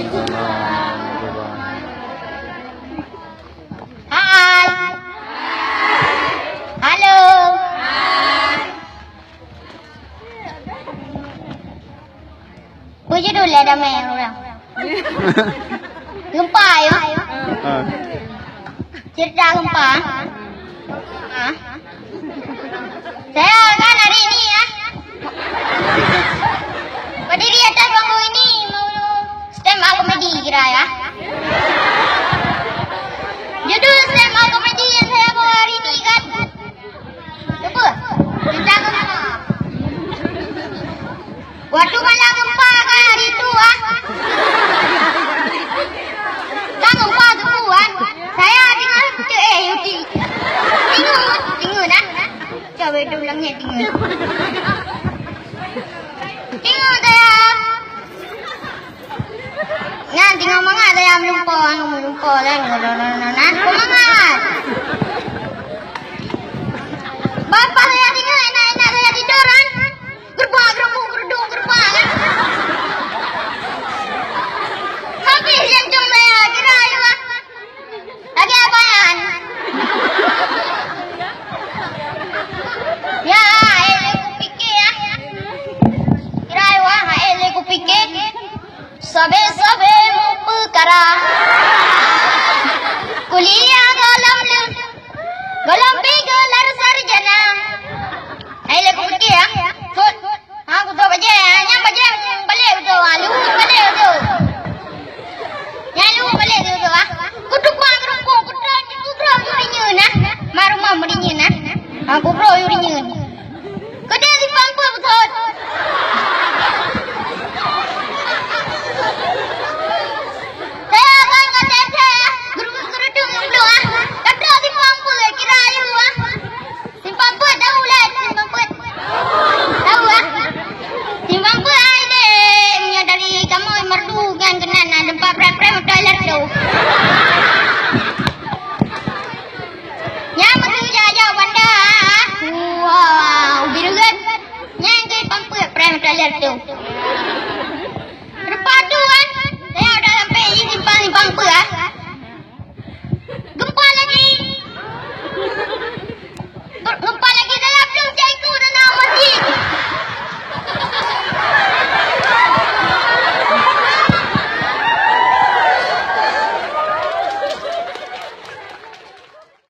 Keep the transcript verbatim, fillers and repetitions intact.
Hai. Halo. Peue judul lé damé urang? Gempa, ya? Ah. Cerita gempa. Ah. Saya kan hari ini, ya, berdiri atas panggung ini mau stand up comedy kira, ya. Judul stand up comedy yang saya bawa hari ini kan, apa? Tentang gempa. Waktu malam gempa kan hari tu, ah. Kan gempa tu, ah. Saya dengar tu, eh, Yuki. Tengok, tengok dah. Cabai tu langit tengok. Tengok dah. Nyan tengok mangat saya meulumpo, meulumpo kan. Nah, mangat. Bapak saya tengok enak-enak saya tidur kan. Gerbak, gerbuk, gerduk, gerbak kan. Habis jantung saya, kira ayo ah. Lagi apa, Yan? Ya, eh, lé kupikir, ya. Kira ayo ah, eh, lé kupikir. Sabe-sabe mupeukara. Kuliah gohlom leuh, gohlom pih gelar sarjana. Hai, lé kupikir, ya. Kut. Ha, kutoh bajée. Nyan bajée balek kutoh. Ha, luwuh balek kutoh. Nyan luwuh balek kutoh, ha. Kutupa geureumpung, kutroh, kutroh yuri nyeun, ha. Marumam yuri nyeun, ha. Ha, kutroh yuri nyeun. Keudeh simpang peuet beutôi. Saya akan kata saya, guru-guru tu ngeblok, ah. Kata simpang peuet, kira ayu, ah. Simpang peuet tahu lah, simpang peuet. Tahu, ah. Simpang peuet, ai dek, meunyoe dari kamoe Merdu kan keunan, ah, teumpat prem-prem toilet tu. Nyan meunyoe jak-jak banda, ah. Wah, ubi reuget. Nyan keuh pampeue prem taler tu.